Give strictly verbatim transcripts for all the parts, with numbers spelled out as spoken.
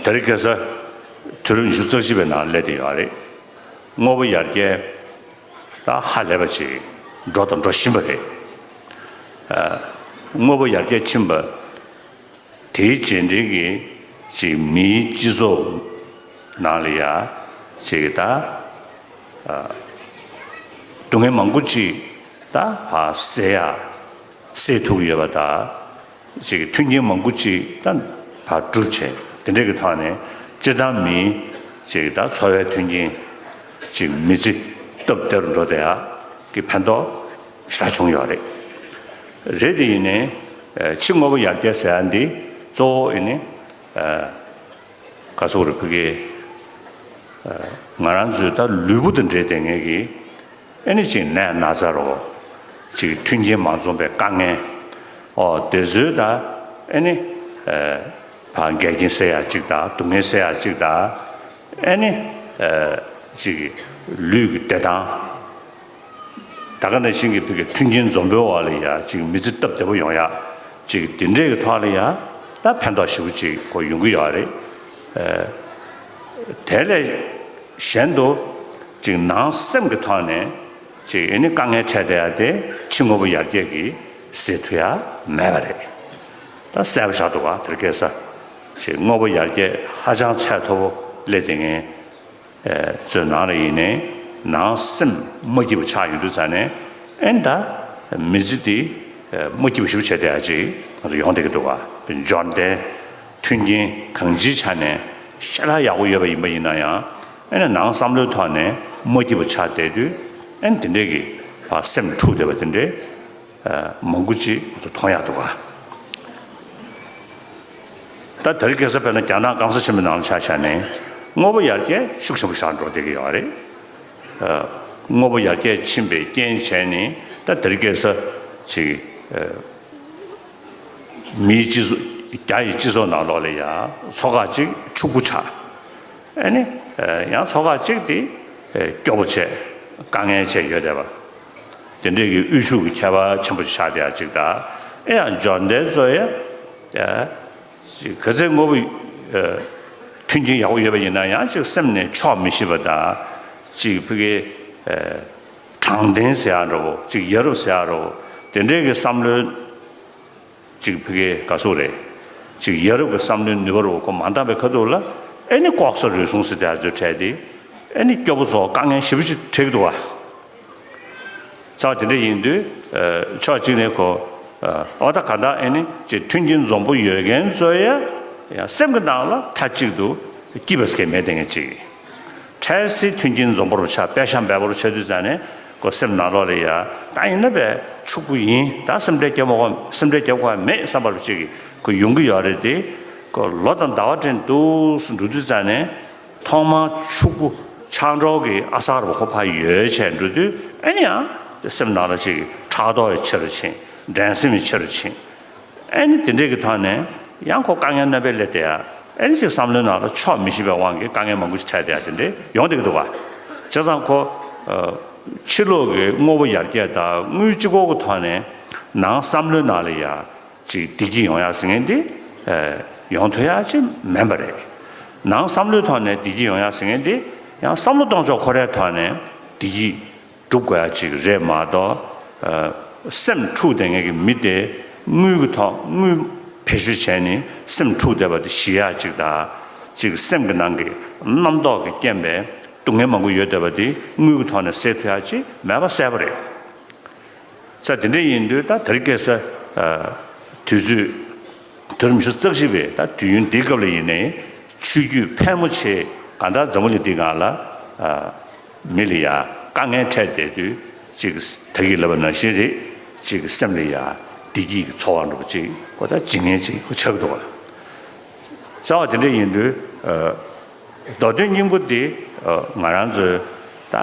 ད་རེས་ཁ་སང་དུས་རབས་ཉི་ཤུ་རྩ་གཅིག་པའི་ནང་སླེབས་བསྡད་ཡོད་རེད། དངོས་པོ་ཡར་རྒྱས་ད་ཧ་ལས་པ་ཅིག་འགྲོ་དང་འགྲོ་བཞིན་པ་རེད། ཨ། དངོས་པོ་ཡར་རྒྱས་ཕྱིན་པ་དེའི་རྗེས་འབྲེལ་གྱི་ཅིག་མིའི་སྤྱི་ཚོགས་ནང་ལ་ཡ་ཅིག་ད་ཨ་སྡུག་བསྔལ་མང་པོ་ཅིག་ད་ཕར་སེལ་ཡ་སེལ་ཐུབ་ཡོད་པ་དང་། ཅིག་མཐུན་རྐྱེན་མང་པོ་ཅིག་ད་ཕར་གྲུབ་བྱས། དེ་འདྲའི་གི་ཐོག་ནས་སྤྱིར་བཏང་མིའི་ཅིག་ད་འཚོ་བའི་མཐུན་རྐྱེན་ཅིག་མི་ཚེ་སྟབས་བདེ་རུ་འགྲོ་བསྡད་ཡག་གི་ཕན་ཐོགས་ཞེ་དྲག་བྱུང་ཡོད་རེད། རེད་དེ་ཡིན་ནའི་ཕྱི་དངོས་པོ་ཡར་རྒྱས་ཟེར་ཡ་འདི་གཙོ་བོ་ཡིན་ནའི་ག་ཚོད་རེད། ཕ་གི་ང་རང་ཚོའི་ད་ལུས་པོ་དང་འབྲེལ་བསྡད་མཁན་གྱི་ཨེ་ནི་ཅིག་ནད་ན་ཚ་རོ། ཅིག་མཐུན་རྐྱེན་མ་འཛོམས་པའི་དཀའ་ངལ། ཨོ་དེ་ཚོའི་ད་ཨེ་ནི་ཨ་ཕར་འགལ་རྐྱེན་སེལ་ཡ་གཅིག་དང་། སྡུག་བསྔལ་སེལ་ཡ་གཅིག་དང་། ཨེ་ནི་ཨ་ཅིག་ལུས་ཀྱི་བདེ་ཐང་། ད་ག་ནང་བཞིན་གྱི་བོད་ཀྱི་མཐུན་རྐྱེན་འཛོམས་པའི་འོག་ལ་ཡ་ཅིག་མི་ཚེ་སྟབས་བདེ་པོ་ཡོང་ཡ་ཅིག་དེ་འདྲའི་གི་ཐོག་ལ་ཡ་ད་ཕན་ཐོགས་ཞེ་པོ་ཅིག་གོ་ཡོང་གི་ཡོད་རེད། ཨ་དེ་ལས་གཞན་དུ་ཅིག་ནང་སེམས་ཀྱི་ཐོག་ནས་ཅིག་ཨེ་ནི་དཀའ་ངལ་འཕྲད་བསྡད་ཡ་དེ་ཕྱི་དངོས་པོ་ཡར་རྒྱས་ཀྱིས་སེལ་ཐུབ་ཡ་མེད་པ་རེད། ད་གསལ་པོ་ཆགས་འདུག་ག་དེ་རིང་ཁ་སང་ཅིག་དངོས་པོ་ཡར་རྒྱས་ཧ་ཅང་ཚད་མཐོ་པོ་སླེབས་བསྡད་མཁན་ཚོའི་ནང་ལ་ཡིན་ནའི་ནང་སེམས་མ་སྐྱིད་པ་ཆགས་ཡོང་དུས་ཙ་ནས་ཨེ་ནི་ད་མི་ཚེ་འདི་མ་སྐྱིད་པ་ཞེ་པོ་བྱས་བསྡད་ཡ་ཅིག་ང་ཚོ་ཡོང་བསྡད་ཀྱི་འདུག་ག་འབྱོར་ལྡན་མཐུན་རྐྱེན་གང་ཅིའི་ཆ་ནས་ཞེ་དྲག་ཡག་པོ་ཡོད་པ་ཡིན་པ་ཡིན་ན་ཡང་། ཨེ་ནི་ནང་བསམ་བློའི་ཐོག་ནས་མ་སྐྱིད་པ་ཆགས་བསྡད་དུས་ཨེ་ནི་དེ་འདྲའི་གི་ཕར་སེམས་འཁྲུགས་བསྡད་པ་དེ་འདྲའི་མང་པོ་ཅིག་ང་ཚོ་མཐོང་ཡག་འདུག་ག་ད་དེ་རིང་ཁ་སང་དཔེར་ན་རྒྱ་ནག་སྐམ་ས་ཆེན་པོའི་ནང་ལ་ཆ་བཞག་ནས་དངོས་པོ་ཡར་རྒྱས་ཤུགས་ཆེན་པོ་ཞིག་འགྲོ་བསྡད་ཀྱི་ཡོད་རེད། དངོས་པོ་ཡར་རྒྱས་ཕྱིན་པའི་རྐྱེན་བྱས་ནས་ད་དེ་རིང་ཁ་སང་ཅིག་མིའི་སྤྱི་ཚོགས། རྒྱ་ཡི་སྤྱི་ཚོགས་ནང་ལོགས་ལ་ཡང་ཚོ་ཁག་ཅིག་ཕྱུག་པོ་ཆགས། ཨ་ནི་ཡང་ཚོ་ཁག་ཅིག་དེ་སྐྱོ་པོ་བྱས། དཀའ་ངལ་བྱས་ཡོད་བསྡད་པ། དེ་འདྲའི་གི་དབུལ་ཕྱུག་གི་ཁྱད་པར་ཆེན་པོ་ཆགས་བསྡད་ཡ་ཅིག་དང་། ཨེ་ཡང་འབྱོར་ལྡན་ཚོ་ཡ་ཅིག་ག་ཚད་དངོས་པོ་མཐུན་རྐྱེན་ཡག་པོ་ཡོད་པ་ཡིན་ན་ཡང་ཅིག་སེམས་ནས་ཆོག་མི་ཤེས་པ་དང་། ཅིག་ཕ་གི་དྲང་བདེན་ཟེར་ཡ་འདྲ་བོ། ཅིག་ཡ་རབས་ཟེར་ཡ་འདྲ་བོ། དེ་འདྲའི་གི་བསམ་བློའི་ཅིག་ཕ་གི་ག་ཚོད་རེད། ཅིག་ཡ་རབས་ཀྱི་བསམ་བློའི་ནུས་པ་རུ་ཁོ་མ་འདང་བའི་ཁ་ཐུག་ལ། ཨེ་ནི་ལྐོག་ཟ་རུལ་སུངས་ཟེར་དེ་ཚོ་འཕྲད་དེ། ཨེ་ནི་སྐྱོ་པོ་ཚོ་དཀའ་ངལ་ཞེ་པོ་ཅིག་འཕྲད་ཀྱི་འདུག་བ། རྩ་བ་དེ་འདྲ་ཡིན་དུས་ཕྱོགས་གཅིག་ནས་ཁོ་ཨོ་ད་ག་ད་ཨེ་ནི་ཅིག་མཐུན་རྐྱེན་འཛོམས་པོ་ཡོད་མཁན་ཚོ་ཡ་ཡང་སེམས་ཀྱི་ནང་ལ་མཐའ་གཅིག་ཏུ་སྐྱིད་པ་ཟེར་མཁན་མེད་བསྡད་མཁན་ཅིག་འཕྲལ་སེལ་མཐུན་རྐྱེན་འཛོམས་པོ་རུ་ཆགས། དཔེ་ཤ་འབེལ་པོ་རུ་ཆགས་དུས་ཙ་ནས་ཁོ་སེམས་ནང་ལོགས་ལ་ཡ་ད་ཡིན་ན་བས་ཕྱུག་པོ་ཡིན། ད་སེམས་ཁྲལ་རྒྱབ་དགོས། སེམས་ཁྲལ་རྒྱབ་དགོས་མེད་བསམ་པ་རུ་ཅིག་གི་ཁོ་ཡོང་གི་ཡོད་རེད་དེ། ཁོ་ལོ་དང་ཟླ་བ་སྤྲད་འདུག་སེ་འགྲོ་དུས་ཙ་ནས་ཐོག་མར་ཕྱུག་པོ་ཆགས་འགྲོ་གི་ཨ་གསར་པ་ཁོ་ཕར་ཡོད་བྱས་འགྲོ་དུས་ཨེ་ནི་ཡང་སེམས་ནང་ལ་ཅིག་ཕྲག་དོག་ཡི་ཆེ་རུ་ཕྱིན། འགྲན་སེམས་ཡི་ཆེ་རུ་ཕྱིན། ཨེ་ནི་དེ་འདྲས་ཀྱི་ཐོག་ནས་ཡང་ཁོ་དཀའ་ངལ་རྣམ་པའི་སླེབས་བསྡད་ཡ། ཨེ་ནི་ཅིག་བསམ་བློའི་ནང་ལ་ཆོག་མི་ཤེས་པའི་དབང་གིས་དཀའ་ངལ་མང་པོ་ཞིག་འཕྲད་བསྡད་ཡ་དེ་འདྲས་ཡོང་བསྡད་ཀྱི་འདུག་ག་བྱས་ཙང་ཁོ་ཨ་ཕྱི་ལོགས་ཀྱི་དངོས་པོ་ཡར་རྒྱས་དང་དངུལ་གཅིག་པོ་གི་ཐོག་ནས་ནང་བསམ་བློའི་ནང་ལ་ཡ་ཅིག་བདེ་སྐྱིད་ཡོང་ཡ་ཟེར་མཁན་དེ་ཨ་ཡོང་ཐུབ་ཡ་ཅིག་མིན་པ་རེད། ནང་བསམ་བློའི་ཐོག་ནས་བདེ་སྐྱིད་ཡོང་ཡ་ཟེར་མཁན་དེ་ཡང་བསམ་བློ་གཏོང་ཕྱོགས་ཁོ་རའི་ཐོག་ནས་བདེ་སྐྱིད་སྒྲུབ་དགོས་ཡ་ཅིག་རེད་མ་གཏོགས། ཨ་སེམས་འཁྲུག་བསྡད་མཁན་གྱི་མི་དེ་དངུལ་གྱི་ཐོག་དངུལ་བེད་སྤྱོད་བྱས་ནས་སེམས་འཁྲུག་བསྡད་པ་དེ་ཞི་ཡ་ཅིག་དང་། ཅིག་སེམས་ཀྱི་ནང་གི་རྣམ་རྟོག་གི་རྐྱེན་པས་སྡུག་བསྔལ་མང་པོ་ཡོད་བསྡད་པ་དེ་དངུལ་གྱི་ཐོག་ནས་སེལ་ཐུབ་ཡ་ཅིག་མེད་པ་གསལ་པོ་རེད། ས་དེ་འདྲ་ཡིན་དུས་ད་དེ་རིང་ཁ་སང་ཨ་དུས་ཚོད་དུས་རབས་ཉི་ཤུ་རྩ་གཅིག་པའི་ད་དུས་ཡུན་འདིའི་སྐབས་ལ་ཡིན་ནའི་ཆོས་བརྒྱུད་ཕལ་མོ་ཆེ་གང་ལྟར་འཛམ་བུ་གླིང་འདིའི་སྒང་ལ་ཨ་མི་ལ་ཡ་དཀའ་ངལ་འཕྲད་བསྡད་དུས་ཅིག་ད་གིན་ལབ་པ་ནང་བཞིན་རེད། ཅིག་སེམས་ལ་ཡ་བདེ་སྐྱིད་ཀྱི་ཚོར་བ་འདྲ་པོ་ཅིག་ཁོ་ད་བྱེད་མཁན་ཅིག་ཁོ་ཆགས་ཀྱི་འདུག་ག་རྩ་བ་དེ་འདྲ་ཡིན་དུས་ཨ་མདོ་དོན་སྙིང་པོ་འདི་ཨ་ང་རང་ཚོའི་ད་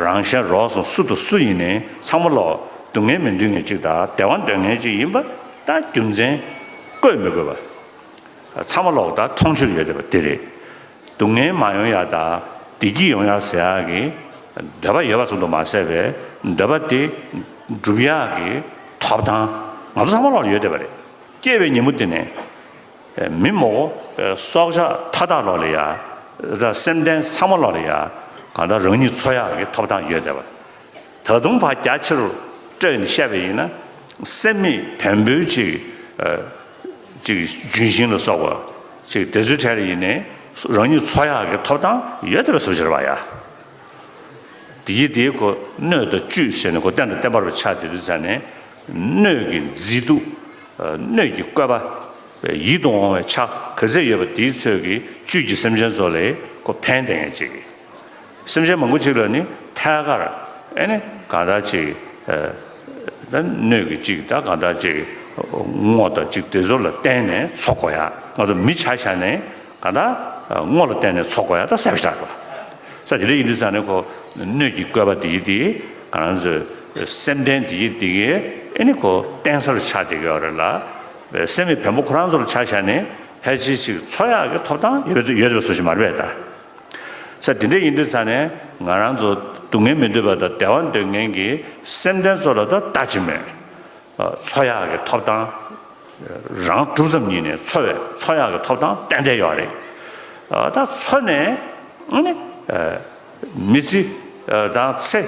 རང་གཞན་རོགས་ཟུང་སུ་དང་སུ་ཡིན་ནའི་ཚང་མ་ལོག་སྡུག་བསྔལ་མི་འདོད་མཁན་ཅིག་དང་བདེ་བ་འདོད་མཁན་ཅིག་ཡིན་པ་ད་རྒྱུ་མཚན་བཀོད་མི་དགོས་པ། ཚང་མ་ལོག་ད་མཐོང་ཆོས་ཡོད་བསྡད་པ་འདི་རེད། སྡུག་བསྔལ་མ་ཡོང་ཡ་དང་བདེ་སྐྱིད་ཡོང་ཡ་ཟེར་ཡ་གི་འདོད་པ་ཡོད་པ་ཙམ་དུ་མ་ཟད་པའི་འདོད་པ་དེ་སྒྲུབ་ཡ་གི་ཐོབ་ཐང་ང་ཚོ་ཚང་མ་ལོག་ཡོད་བསྡད་པ་རེད། སྐྱེས་པའི་ཉིན་མོ་དེ་ནས་ མི་མང་པོ་སྲོག་ཆགས་མཐའ་དག་ལོག་ལ་ཡ། ད་སེམས་ལྡན་ཚང་མ་ལོག་ལ་ཡ། གང་ལྟར་རང་ཉིད་འཚོ་ཡག་གི་ཐོབ་ཐང་ཡོད་བསྡད་པ། ད་དུང་ཕར་རྒྱ་ཆེ་རུ་བཀྲལ་ནས་བཤད་པ་ཡིན་ན། སེམས་མེད་བེམ་པོའི་ཅིག་ཅིག་ལྗོན་ཤིང་ལ་སོགས་པ་ཅིག་དེ་ཚོའི་གྲས་ལ་ཡིན་ནའི་རང་ཉིད་འཚོ་ཡག་གི་ཐོབ་ཐང་ཡོད་བསྡད་པ་བཟོ་བྱེད་པ་ཡ། དེ་ཡིས་དེའི་ཁོ་སྣོད་དང་བཅུད་ཟེར་ནས་ཁོ་རྟེན་དང་བརྟེན་པར་ཆགས་བསྡད་དུས་ཙ་ནས། སྣོད་ཀྱི་མཛེས་སྡུག་སྣོད་ཀྱི་བཀོད་པ། ཡིད་དུ་འོང་བའི་ཆ་ག་ཚད་ཡོད་པ་དེའི་ཚོད་ཀྱིས་བཅུད་ཀྱི་སེམས་ཅན་ཚོ་ལ་ཁོ་ཕན་བསྡད་མཁན་ཅིག་སེམས་ཅན་མང་པོ་ཅིག་ལ་ནི་ཐད་ཀར་ཨེ་ནི་གང་ལྟར་ཅིག་ད་སྣོད་ཀྱི་ཅིག་ད་གང་ལྟར་ཅིག་སྔོ་དང་ཅིག་དེ་ཚོ་ལ་བརྟེན་ནས་འཚོ་དགོས་ཡ། ང་ཚོ་མི་ཆ་བཞག་ནས་གང་ལྟར་སྔོ་ལ་བརྟེན་ནས་འཚོ་དགོས་ཡ་ད་གསལ་པོ་ཆགས་དགོས། ས་དེ་འདྲ་ཡིན་དུས་ཙང་ནས་ཁོ་སྣོད་ཀྱི་བཀོད་པ་དེ་ཡིན་དེ་ང་རང་ཚོའི་སེམས་ལྡན་དེ་ཡིན་དེ་གའི་ཨེ་ནི་ཁོ་བརྟེན་སར་ཆགས་བསྡད་ཀྱི་ཡོད་རེད་ལ། སེམས་མེད་བེམ་པོ་ཁོ་རང་ཚོ་ལ་ཆ་བཞག་ནས་ཕལ་ཆེར་ཅིག་འཚོ་ཡག་གི་ཐོབ་ཐང་ཡོད་ཡོད་པའི་བཟོ་ཞིག་མ་རེད་པས་ད། ས་དེ་འདྲ་ཡིན་དུས་ཙང་ནས་ང་རང་ཚོ་སྡུག་བསྔལ་མི་འདོད་པ་དང་བདེ་བ་འདོད་མཁན་གྱི་སེམས་ལྡན་ཚོ་ལ་ད་ལྟ་ཅི་མེད། འཚོ་ཡག་གི་ཐོབ་ཐང་། རང་གྲུབ་ཙམ་ཉིད་ནས་འཚོ་བའི་འཚོ་ཡག་གི་ཐོབ་ཐང་ཏན་ཏན་ཡོད་རེད། ད་འཚོ་ནས་ནི་མི་ཚེ་དང་ཚེ་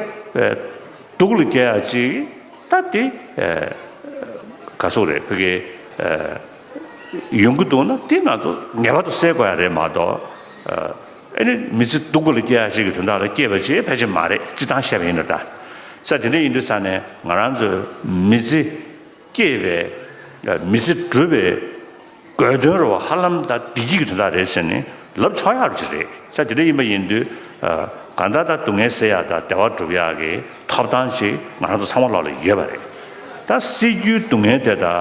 སྡུག་ལ་སྐྱེལ་ཡག་ཅིག་ད་དེ་ག་སོག་རེད་ཕ་གི་ཡོང་གི་འདུག་ན་དེ་ང་ཚོ་ངེས་པར་དུ་སེལ་དགོས་ཡ་རེད་མ་གཏོགས། ཨ་ནི་མི་ཚེ་སྡུག་པོ་ལ་སྐྱེལ་ཡག་ཅིག་གི་དོན་དག་ལ་སྐྱེས་པ་ཅིག་ཕལ་ཆེར་མ་རེད། སྤྱིར་བཏང་བཤད་པ་ཡིན་ན་ད། ས་དེ་འདྲ་ཡིན་དུས་ཙང་ནས་ང་རང་ཚོའི་མི་ཚེ་སྐྱེལ་བའི་མི་ཚེ་སྒྲུབ་པའི་དགོས་དོན་རུ་ཧ་ལམ་ད་བདེ་སྐྱིད་ཀྱི་དོན་དག་རེད་ཟེར་ནས་ལབ་ཆོག་ཡག་རུ་ཅིག་རེད། ས་དེ་འདྲ་ཡིན་པ་ཡིན་དུས་གང་ལྟར་ད་སྡུག་བསྔལ་སེལ་ཡག་དང་བདེ་བ་སྒྲུབ་ཡག་གི་ཐོབ་ཐང་ཅིག་ང་རང་ཚོ་ཚང་མ་ལོག་ལ་ཡོད་པ་རེད། ད་སྲིད་རྒྱུའི་སྡུག་བསྔལ་དེ་དང་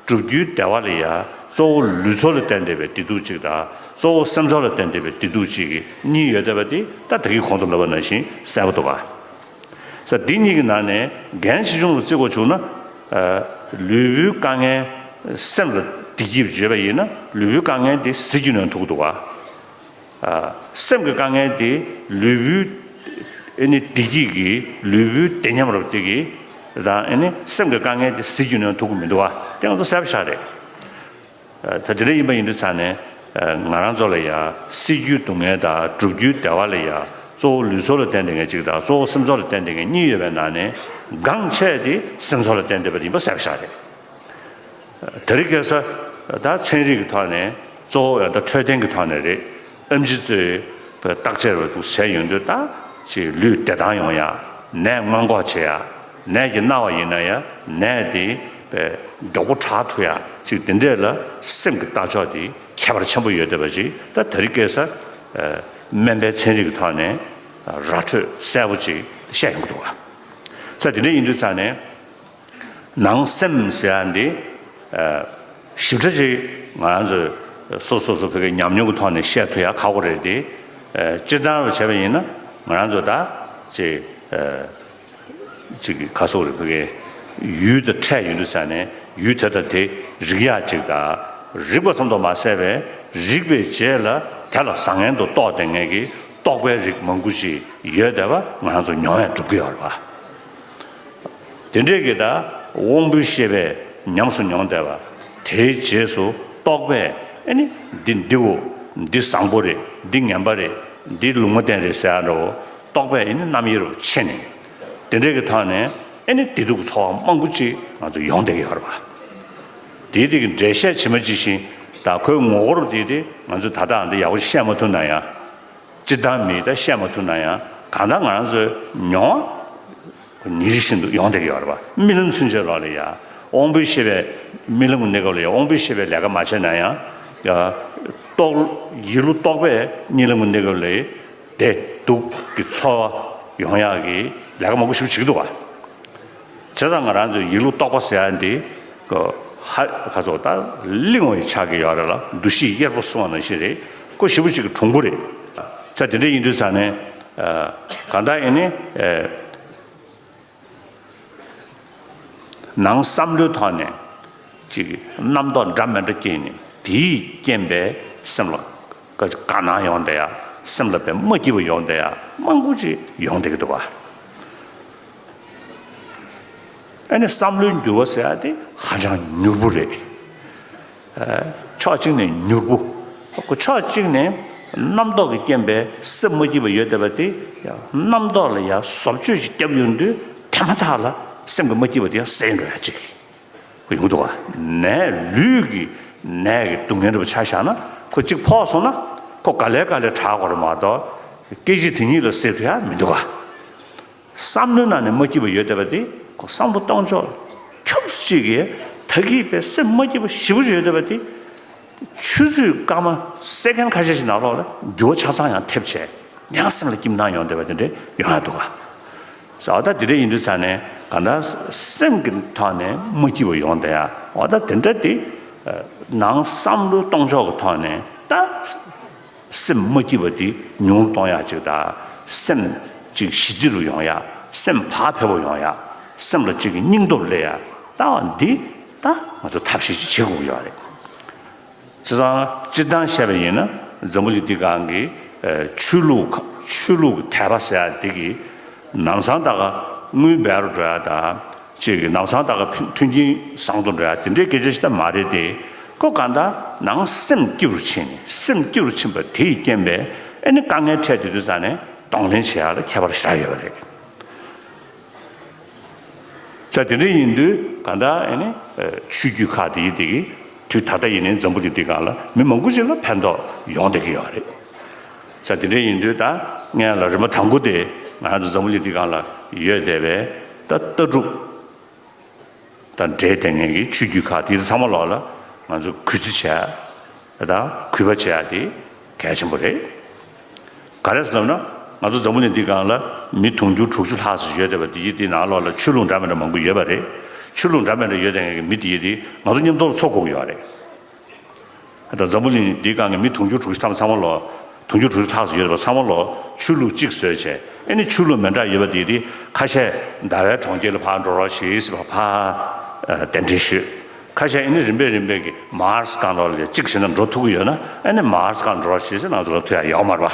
སྒྲུབ་རྒྱུའི་བདེ་བ་ལ་ཡ་གཙོ་བོ་ལུས་ཚོར་ལ་བརྟེན་བསྡད་པའི་བདེ་སྡུག་ཅིག་དང་གཙོ་བོ་སེམས་ཚོར་ལ་བརྟེན་བསྡད་པའི་བདེ་སྡུག་ཅིག་གཉིས་ཡོད་བསྡད་པ་དེ་ད་ད་གིན་གོང་དུ་ལབ་པ་ནང་བཞིན་གསལ་པོ་འདུག་ག་ས་འདི་གཉིས་ཀྱི་ནང་ནས་འགན་ཆེ་ཆུང་ལ་བརྩི་དགོས་བྱུང་ན། ལུས་པོའི་དཀའ་ངལ་སེམས་ལ་བདེ་སྐྱིད་བརྗོད་པ་ཡིན་ན་ལུས་པོའི་དཀའ་ངལ་དེ་ཟིལ་གྱིས་གནོན་ཐུབ་ཀྱི་འདུག་ག་སེམས་ཀྱི་དཀའ་ངལ་དེ་ལུས་པོའི་ཨེ་ནི་བདེ་སྐྱིད་ཀྱི་ལུས་པོའི་བདེ་ཉམས་རབ་དེ་གི་དང་ཨེ་ནི་སེམས་ཀྱི་དཀའ་ངལ་དེ་ཟིལ་གྱིས་གནོན་ཐུབ་ཀྱི་མི་འདུག་ག་དེ་ང་ཚོ་གསལ་པོ་ཆགས་རེད། ད་དེ་འདྲ་ཡིན་པ་ཡིན་དུས་ཙང་ནས་ང་རང་ཚོ་ལ་ཡ་སྲིད་རྒྱུའི་སྡུག་བསྔལ་དང་སྒྲུབ་རྒྱུའི་བདེ་བ་ལ་ཡ་གཙོ་བོ་ལུས་ཚོར་ལ་བརྟེན་བསྡད་མཁན་གཅིག་དང་གཙོ་བོ་སེམས་ཚོར་ལ་བརྟེན་བསྡད་མཁན་གཉིས་ཡོད་པའི་ནང་ནས་འགངས་ཆེ་དེ་སེམས་ཚོར་ལ་བརྟེན་བསྡད་པ་ཡིན་པ་གསལ་པོ་ཆགས་རེད། དེ་རིང་ཁ་སང་ད་ཚན་རིག་གི་ཐོག་ནས་གཙོ་བོ་ཡང་ད་འཕྲོད་བསྟེན་གྱི་ཐོག་ནས་རེད། ཨེམ་ཆི་ཚོས་བརྟག་དཔྱད་རེ་འདུག་བྱས་ཡོང་དུས་ད་ཅིག་ལུས་བདེ་ཐང་ཡོང་ཡ། ནད་སྔོན་འགོག་བྱེད་ཡ། ནད་ཀྱིས་ན་བ་ཡིན་ན་ཡང་ནད་དེ་མགྱོགས་པོ་དྲག་ཐུབ་ཡ་ཅིག་དེ་འདྲས་ལ་སེམས་ཀྱི་ལྟ་ཕྱོགས་དེ་ཁྱད་པར་ཆེན་པོ་ཡོད་བསྡད་པ་ཅིག་ད་དེ་རིང་ཁ་སང་སྨན་པའི་ཚན་རིག་གི་ཐོག་ནས་ར་འཕྲོད་གསལ་པོ་ཅིག་བཤད་ཡོང་གི་འདུག་ག་ས་དེ་འདྲ་ཡིན་དུས་ཙང་ནས། ནང་སེམས་ཟེར་ཡ་འདི། ཨ། ཞིབ་ཕྲ་ཅིག་ང་རང་ཚོས་སོ་སོ་སོ་བོད་ཀྱི་ཉམས་མྱོང་གི་ཐོག་ནས་བཤད་ཐུབ་ཡ་ཁག་པོ་རེད་དེ། ཨ། སྤྱིར་བཏང་རུ་བྱས་པ་ཡིན་ན་ང་རང་ཚོ་ད་ཅིག་ཨ། ཅིག་གི་ཁ་སོག་རེད་བོད་ཀྱི་ཡུལ་དང་འཕྲད་ཡོང་དུས་ཙང་ནས་ཡུལ་དེ་དང་དེ་རིག་ཡ་ཅིག་དང་རིག་པ་ཙམ་དུ་མ་ཟད་པའི་རིག་པའི་རྗེས་ལ་དེ་ལ་བཟང་ངན་དུ་རྟོག་བསྡད་མཁན་གྱི་རྟོག་པའི་རིགས་མང་པོ་ཅིག་ཡོད་བསྡད་པ་ང་རང་ཚོ་མྱོང་བས་གྲུབ་ཀྱི་ཡོད་རེད་པ། དེ་འདྲས་ཀྱི་ད་དབང་པོའི་ཤེས་པས་ཉམས་སུ་མྱོང་བསྡད་པ། དེའི་རྗེས་སུ་རྟོག་པས་ཨེ་ནི་འདི་འདིའོ། འདི་བཟང་པོ་རེད། འདི་ངན་པ་རེད། འདི་ལུང་མ་བསྟན་རེད་ཟེར་ཡ་འདྲ་བོ། རྟོག་པས་ཨེ་ནི་རྣམ་དབྱེ་རུ་ཕྱེ་ནས། དེ་འདྲས་ཀྱི་ཐོག་ནས་ཨེ་ནི་བདེ་སྡུག་གི་ཚོར་བ་མང་པོ་ཅིག་ང་ཚོ་ཡོང་བསྡད་ཀྱི་ཡོད་རེད་པ། དེའི་དེ་གི་འགྲེལ་བཤད་ཇི་མ་ཇི་བཞིན་ད་ཁོའི་ངོ་བོ་རུ་དེ་དེ་ང་ཚོས་ད་ལྟ་འདི་ཡག་པོ་བཤད་མ་ཐུབ་ན་ཡང་། སྤྱིར་བཏང་མི་ད་བཤད་མ་ཐུབ་ན་ཡང་གང་ལྟར་ང་རང་ཚོའི་མྱོང་བ་ཉིན་རེ་བཞིན་དུ་ཡོང་བསྡད་ཀྱི་ཡོད་རེད་པ། རྨི་ལམ་ཚུན་ཆད་ལོག་ལ་ཡ། དབང་པོའི་ཤེས་པས་རྨི་ལམ་གྱི་གནས་སྐབས་ལ་ཡ་དབང་པོའི་ཤེས་པས་ལས་ཀ་མ་བྱས་ན་ཡང་། ཡ། རྟོག་ཡིད་བློ་རྟོག་པས་རྨི་ལམ་གྱི་གནས་སྐབས་ལ་བདེ་སྡུག་གི་ཚོར་བ་ཡོང་ཡག་གི་ལས་ཀ་མང་པོ་ཞིག་བྱེད་ཀྱི་འདུག་པ། བྱས་ཙང་ང་རང་ཚོའི་ཡིད་བློ་རྟོག་པ་ཟེར་ཡ་འདི་ཧ་ཁ་ཚོ་ད་གླེང་བ་ཡི་ཆགས་ཀྱི་ཡོད་རེད་ལ། འདུ་ཤེས་གཡེར་པོ་གསུངས་པ་ནང་བཞིན་རེད། ཁོ་ཞེ་པོ་ཅིག་གི་གྲུང་པོ་རེད། ཙང་དེ་འདྲ་ཡིན་དུས་ཙང་ནས་གང་ལྟར་ཡིན་ནི། ནང་བསམ་བློའི་ཐོག་ནས་ཅིག་རྣམ་རྟོག་འདྲ་མི་འདྲ་སྐྱེས་ནས་དེའི་རྐྱེན་པས་སེམས་ལ་དགའ་སྣང་ཡོང་བསྡད་ཡ། སེམས་ལ་དཔེ་མ་སྐྱིད་པ་ཡོང་བསྡད་ཡ་མང་པོ་ཅིག་ཡོང་བསྡད་ཀྱི་འདུག་པ། ཨ་ནི་བསམ་བློའི་འགྱུར་བ་ཟེར་ཡ་དེ་ཧ་ཅང་མྱུར་པོ་རེད། ཕྱོགས་གཅིག་ནས་མྱུར་པོ། ཁོ་ཕྱོགས་གཅིག་ནས་རྣམ་རྟོག་གི་རྐྱེན་པས་སེམས་མ་སྐྱིད་པ་ཡོད་བསྡད་པ་དེ་ཡང་རྣམ་རྟོག་ལ་ཡང་བཟོ་བཅོས་ཤིག་བརྒྱབ་ཡོང་དུས་དེ་མ་ཐག་ལ་སེམས་ཀྱི་མ་སྐྱིད་པ་དེ་ཡང་སེལ་འགྲོ་ཡ་གཅིག་ཁོ་ཡོང་འདུག་ག་ནད་ལུས་ཀྱི་ནད་ཀྱི་སྡུག་བསྔལ་འདྲ་པོ་ཆ་བཞག་ན་ཁོ་གཅིག་ཕོག་སོང་ན་ཁོ་ག་ལེ་ག་ལེ་དྲག་དགོས་རེད་མ་གཏོགས་སྐད་ཅིག་དེ་ཉིད་ལ་སེལ་ཐུབ་ཡ་མི་འདུག་ག་བསམ་བློའི་ནང་ནས་མ་སྐྱིད་པ་ཡོད་བསྡད་པ་དེ་ཁོ་བསམ་བློ་གཏོང་ཕྱོགས་ཁྱུག་ཙམ་ཅིག་གིས་ད་གིན་པའི་སེམས་མ་སྐྱིད་པ་ཞེ་པོ་ཡོད་བསྡད་པ་དེ་ཆུ་ཚོད་སྐར་མ་སེ་ཀན་ཁ་ཤས་ཤིག་ནང་ལོགས་ལ་འགྱུར་བ་ཆ་ཚང་ཡང་ཐེབས་བྱས་ཡང་སེམས་ལ་སྐྱིད་སྣང་ཡོང་བསྡད་པ་དེ་འདྲ་ཡོང་ཡ་འདུག་ག་ཟེར་བ་ད་དེ་འདྲ་ཡིན་དུས་ཙང་ནས་གང་ལྟར་སེམས་ཀྱི་ཐོག་ནས་མ་སྐྱིད་པ་ཡོང་བསྡད་ཡ་འོ་ད་དེ་འདྲ་དེ་ནང་བསམ་བློ་གཏོང་ཕྱོགས་ཀྱི་ཐོག་ནས་ད། སེམས་མ་སྐྱིད་པ་དེ་ཉུང་རུ་གཏོང་ཡག་ཅིག་དང་སེམས་ཅིག་ཞི་བདེ་རུ་ཡོང་ཡག་སེམས་བག་ཕེབས་པོ་ཡོང་ཡག་སེམས་ལ་ཅིག་གི་སྙིང་སྟོབས་སླེབས་ཡག་ལྟ་བ་འདི་ད་ང་ཚོ་ཐབས་ཤེས་ཅིག་བྱེད་དགོས་ཀྱི་ཡོད་རེད། བྱས་ཙང་སྤྱིར་བཏང་བཤད་པ་ཡིན་ན་འཛམ་བུ་གླིང་འདི་སྒང་གི་ཆོས་ལུགས་ཆོས་ལུགས་དད་པ་ཟེར་ཡག་འདི་གི་ལམ་སང་ད་ག་དངུལ་འབེལ་རུ་འགྲོ་ཡག་དང་། ཅིག་གི་ནང་སང་ད་ག་མཐུན་རྐྱེན་བཟང་དུ་འགྲོ་ཡ་དེ་འདྲའི་སྐད་ཆ་ཞིག་ད་མ་རེད་དེ། ཁོ་གང་ལྟར་ནང་སེམས་སྐྱིད་རུ་ཕྱིན་ནས་སེམས་སྐྱིད་རུ་ཕྱིན་པ་དེ་ཡི་རྐྱེན་པས་ཨེ་ནི་དཀའ་ངལ་འཕྲད་དེ་དུས་ཙང་ནས་གདོང་ལེན་བྱེད་ཡ་ལ་ཁྱད་པར་ཞེ་དྲག་ཡོད་པ་རེད། ས་དེ་འདྲ་ཡིན་དུས་གང་ལྟར་ཨེ་ནི་ཆོས་བརྒྱུད་ཁག་དེ་ཡི་དེ་གི་དུས་ད་ལྟ་ཡིན་ནའི་འཛམ་བུ་གླིང་འདི་སྒང་ལ་མི་མང་པོ་ཅིག་ལ་ཕན་ཐོགས་ཡོང་བསྡད་ཀྱི་ཡོད་རེད། ས་དེ་འདྲ་ཡིན་དུས་ད་ངས་ལ་རིམ་པ་དང་པོ་དེ་ང་ཚོ་འཛམ་བུ་གླིང་འདི་སྒང་ལ་ཡོད་བསྡད་པའི་ད་ལྟ་གྲུབ། དང་འབྲེལ་ལྡན་ངེས་ཀྱི་ཆོས་བརྒྱུད་ཁག་དེ་ཚང་མ་ལོག་ལ་ང་ཚོ་གུས་བརྩི་བྱས་དང་གུས་པ་བྱས་དེ་གལ་ཆེན་པོ་རེད། ག་རེ་ཟེར་ལབ་ན་ང་ཚོ་འཛམ་བུ་གླིང་འདི་སྒང་ལ་མི་དུང་ཕྱུར་དྲུག་ཅུ་ལྷག་ཙམ་ཡོད་བསྡད་པ་དེ་ཡི་དེ་ནང་ལོགས་ལ་ཆོས་ལུགས་འདྲ་མི་འདྲ་མང་པོ་ཡོད་པ་རེད། ཆོས་ལུགས་འདྲ་མི་འདྲ་ཡོད་བསྡད་ངེས་ཀྱི་མི་དེ་ཡི་དེ་ང་ཚོ་མཉམ་དུ་ལ་འཚོ་དགོས་ཀྱི་ཡོད་རེད། ད་འཛམ་བུ་གླིང་འདིའི་སྒང་གི་མི་དུང་ཕྱུར་དྲུག་ཅུ་ཐམ་ཚང་མ་ལོ། དུང་ཕྱུར་དྲུག་ཅུ་ལྷག་ཙམ་ཡོད་པ་ཚང་མ་ལོ་ཆོས་ལུགས་གཅིག་བཟོས་བྱས་ཨེ་ནི་ཆོས་ལུགས་མི་འདྲ་ཡོད་པ་དེ་དེ་ཁ་ཤས་ཟླ་བའི་གྲོང་ཁྱེར་ལ་ཕར་འགྲོ་རོགས་ཞེས་ཟེར་བ་ཕར་གདན་འདྲེན་ཞུས། ཁ་ཤས་ཨེ་ནི་རིམ་པས་རིམ་པས་ཀྱི་མཱར་སི་སྒང་ལོགས་ལ་གཅིག་བྱས་ན་འགྲོ་ཐུབ་ཀྱི་ཡོད་ན་ཨེ་ནི་མཱར་སི་སྒང་འགྲོ་རོགས་ཞེས་ཟེར་ང་ཚོ་ལ་ཐུག་ཡ་ཡོད་མ་རེད་པ།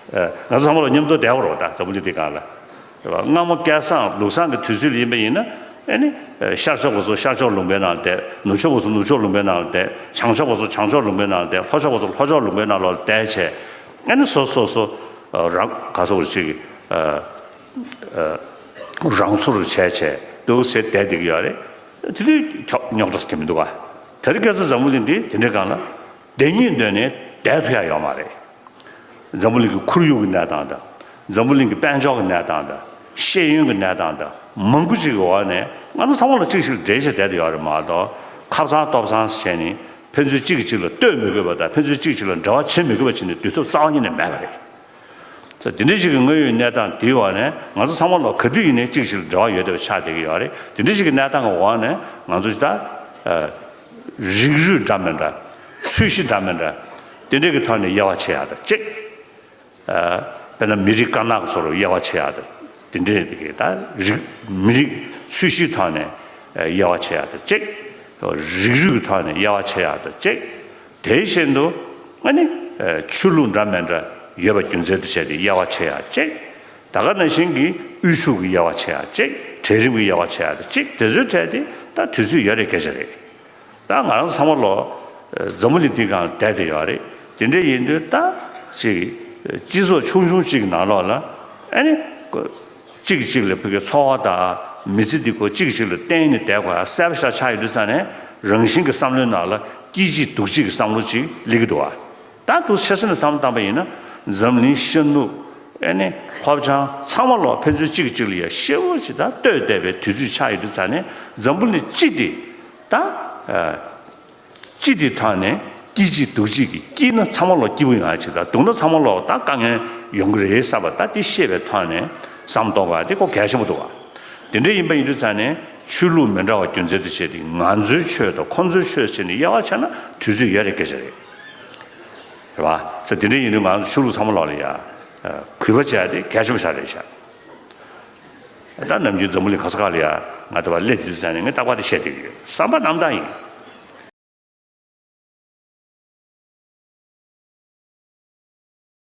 ང་ཚོ་ཚང་མ་ལ་མཉམ་དུ་བསྡད་པ་རེད་པ་ད་འཛམ་བུ་གླིང་འདི་སྒང་ལ། རེད་པ། སྔ་མོ་སྐལ་བཟང་ལུགས་བཟང་གི་དུས་ཚོད་ལ་ཡིན་པ་ཡིན་ན་ཨེ་ནི། ཤར་ཕྱོགས་པ་ཚོ་ཤར་ཕྱོགས་ལུང་པའི་ནང་ལ་བསྡད། ནུབ་ཕྱོགས་པ་ཚོ་ནུབ་ཕྱོགས་ལུང་པའི་ནང་ལ་བསྡད། བྱང་ཕྱོགས་པ་ཚོ་བྱང་ཕྱོགས་ལུང་པའི་ནང་ལ་བསྡད། ལྷོ་ཕྱོགས་པ་ཚོ་ལྷོ་ཕྱོགས་ལུང་པའི་ནང་ལ་བསྡད་བྱས། ཨེ་ནི་སོ་སོ་སོ་རང་ག་སོ་ཅིག་རང་ཚུར་བྱས་བྱས་འདུག་ཟེར་བསྡད་བསྡད་ཀྱི་ཡོད་རེད། དེ་དུས་ཁྱོ་རྙོག་དྲ་ཟེར་གྱི་མི་འདུག་ག་དེ་རིང་ཁ་སང་འཛམ་བུ་གླིང་འདི་དེ་འདྲའི་སྒང་ལ་བསྡད་སྙིང་འདོད་ནས་བསྡད་ཐུབ་ཡ་ཡོད་མ་རེད། འཛམ་བུ་གླིང་གི་ཁོར་ཡུག་གི་གནས་སྟངས་དང་། འཛམ་བུ་གླིང་གི་དཔལ་འབྱོར་གྱི་གནས་སྟངས་དང་། ཤེས་ཡོན་གྱི་གནས་སྟངས་དང་མང་པོ་ཅིག་གི་འོག་ནས་ང་ཚོ་ཚང་མ་ལ་གཅིག་ཞིག་འབྲེལ་བྱས་བསྡད་དེ་ཡོད་རེད་མ་གཏོགས་ཁབ་ཚང་ལྟོབས་ཚང་ཟེར་བྱས་ནས་ཕན་ཚུན་གཅིག་གིས་གཅིག་ལ་ལྟོས་མི་དགོས་པ་དང་ཕན་ཚུན་གཅིག་གཅིག་ལ་འབྲེལ་བ་བྱེད་མི་དགོས་པ་བྱས་ནས་དུས་ཚོད་རྩ་བ་ཉིད་ནས་མེད་པ་རེད། ས་དེ་འདྲ་ཞིག་གི་དངོས་ཡོད་གནས་སྟངས་དེའི་འོག་ནས་ང་ཚོ་ཚང་མ་ལ་ག་དུས་ཡིན་ནའི་གཅིག་ཞིག་ལ་འབྲེལ་བ་ཡོད་བསྡད་པ་ཆགས་བསྡད་ཀྱི་ཡོད་རེད། དེ་འདྲ་ཞིག་གི་གནས་སྟངས་ཀྱི་འོག་ནས་ང་ཚོ་ཞིག་ད་རིགས་རུས་འདྲ་མི་འདྲ་ཚོས་གཞི་འདྲ་མི་འདྲ་དེ་འདྲ་གི་ཐོག་ནས་དབྱེ་བ་ཕྱེ་ཡག་དང་གཅིག་དཔེར་ན་མི་རིགས་དཀར་ནག་སོགས་ལ་དབྱེ་བ་ཕྱེ་ཡག་དང་དེ་འདྲས་དེ་གའི་ད་རིགས་མི་རིགས་ཚོས་གཞིའི་ཐོག་ནས་དབྱེ་བ་ཕྱེ་ཡག་དང་གཅིག་རིགས་རུས་ཀྱི་ཐོག་ནས་དབྱེ་བ་ཕྱེ་ཡག་དང་གཅིག་དེ་བཞིན་དུ་ཨ་ནི་ཆོས་ལུགས་འདྲ་མི་འདྲ་ཡོད་པ་རྒྱུ་མཚན་དུ་བྱས་ཏེ་དབྱེ་བ་ཕྱེ་ཡག་གཅིག་ད་ག་ནང་བཞིན་གྱི་དབུལ་ཕྱུག་གི་དབྱེ་བ་ཕྱེ་ཡག་གཅིག་གྲལ་རིམ་གྱི་དབྱེ་བ་ཕྱེ་ཡག་དང་གཅིག་དེ་ཚོའི་གྲས་དེ་ད་དུས་ཚོད་ཡོད་རེད་སྐད་ཆ་རེད། ད་ང་རང་ཚང་མ་ལོ་འཛམ་བུ་གླིང་འདི་སྒང་བསྡད་དེ་ཡོད་རེད། དེ་འདྲ་ཡིན་དུས་ད་ཅིག་སྤྱི་ཚོགས་ཆུང་ཆུང་ཅིག་གི་ནང་ལོགས་ལ་ཨ་ནི་གཅིག་གིས་གཅིག་ལ་ཕ་གི་འཚོ་བ་དང་མི་ཚེ་འདི་ཁོ་གཅིག་གིས་གཅིག་ལ་བརྟེན་ནས་བསྡད་དགོས་ཡ་གསལ་པོ་ཞིག་ཆགས་ཡོད་དུས་ཙང་ནས་རང་བཞིན་གྱི་བསམ་བློའི་ནང་ལ་སྐྱིད་གཅིག་སྡུག་གཅིག་གི་བསམ་བློ་ཅིག་སླེབས་ཀྱི་འདུག་བ། ད་འདུག་ཆེ་ས་ནས་བསམ་བློ་བཏང་པ་ཡིན་ན་འཛམ་གླིང་ཤར་ནུབ་ཨེ་ནི་ལྷོ་བྱང་ཚང་མ་ལོག་ཕན་ཚུན་གཅིག་གིས་གཅིག་ལ་ཡ་ཤེད་པོ་ཅིག་ད་ལྟོས་བསྡད་པའི་དུས་ཚོད་ཆགས་ཡོད་དུས་ཙང་ནས་འཛམ་བུ་གླིང་སྤྱི་དེ་ད་ཨ། སྤྱི་དེ་ཐོག་ནས་སྐྱིད་གཅིག་སྡུག་གཅིག་གི་སྐྱིད་ན་ཚང་མ་ལོག་སྐྱིད་པོ་ཡོང་ཡ་ཅིག་དང་སྡུག་ན་ཚང་མ་ལོག་ད་དཀའ་ངལ་ཡོང་གི་རེད་བསམ་པ་ད་དེ་ཤེས་པའི་ཐོག་ནས་བསམ་བློ་གཏོང་དགོས་ཡ་དེ་ཁོ་གལ་ཆེན་པོ་འདུག་ག་དེ་འདྲ་ཡིན་པ་ཡིན་དུས་ཙང་ནས་ཆོས་ལུགས་མི་འདྲ་བ་རྒྱུ་མཚན་དུ་བྱས་ཏེ་ང་ཚོའི་ཆོས་དང་ཁོང་ཚོའི་ཆོས་བྱས་ནས་དབྱེ་བ་ཕྱེ་ན་དུས་ཚོད་ཡོད་རེད་སྐད་ཆ་རེད། རེད་བ། ས་དེ་འདྲ་ཡིན་དུས་ང་ཚོ་ཆོས་ལུགས་ཚང་མ་ལོག་ལ་ཡ་གུས་པ་བྱས་ཏེ་གལ་ཆེན་པོ་ཞིག་རེད་ཤག་ད་ནམ་རྒྱུན་འཛམ་བུ་གླིང་ག་ས་ག་ལ་ཡ་ང་དེ་བ་སླེབས་དུས་ཙང་ནས་ངས་རྟག་པར་དེ་བཤད་བསྡད་ཀྱི་ཡོད། བསམ་པ་རྣམ་དག་ཡིན།